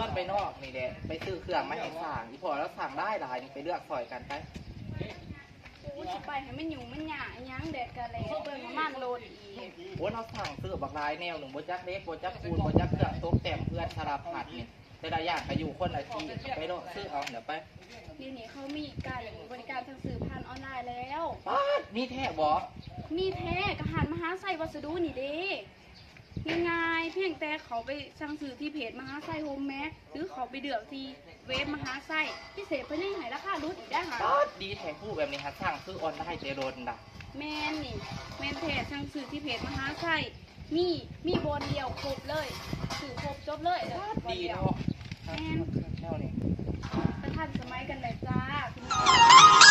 ຕອນໄປນອກນີ້ແຫຼະ ໄປຊື້ເຄື່ອງມາໃຫ້ຊ່າງ ອີ່ພໍ່ລາວຊ່າງຫຼາຍໆ ນີ້ ໄປເລືອກຊ່ອຍກັນໄປ. ໂອ້ຍ ຊິໄປໃຫ້ມັນຫຍຸ້ງມັນຍາກຫຍັງ ແດດກະແດດ ເປືອງນ້ຳມັນລົດອີກ. ໂອ້ຍ ລາວຊ່າງຊື້ບັກຫຼາຍແນວໜຶ່ງ ບໍ່ຈັກເຫຼັກ ບໍ່ຈັກປູນ ບໍ່ຈັກເຄື່ອງຕົກແຕ່ງເຮືອນສາລະພັດນີ້ ແຕ່ລະຢ່າງກະຢູ່ຄົນລະທີ່ ໄປເລາະຊື້ເອົາ ດຽວໄປ. ດຽວນີ້ເຂົາມີການບໍລິການສັ່ງຊື້ຜ່ານອອນລາຍແລ້ວ. ປາດ ມີແທ້ບໍ່? ມີແທ້ ກະຮ້ານມະຫາໄຊວັດສະດຸນີ້ເດ້. ງ່າຍໆ ພຽງແຕ່ເຂົ້າໄປສັ່ງຊື້ທີ່ເພຈມະຫາໄຊໂຮມແມັດ ຫຼືເຂົ້າໄປເລືອກທີ່ເວັບມະຫາໄຊ ພິເສດເພິ່ນຍັງໃຫ້ລາຄາຫຼຸດອີກເດ້ຫາ. ປາດ ດີແທ້ ຮູ້ແບບນີ້ຫາສັ່ງຊື້ອອນລາຍແຕ່ດົນດາ. ແມ່ນນີ້ ແມ່ນແທ້ ສັ່ງຊື້ທີ່ເພຈມະຫາໄຊ ມີ ມີບ່ອນດຽວຄົບເລີຍ ຊື້ຄົບຈົບເລີຍ ປາດ ດີເນາະ. ແມ່ນ ແນວນີ້ ກະທັນສະໄໝກັນແຫຼະຈ້າ ພີ່ນ້ອງ.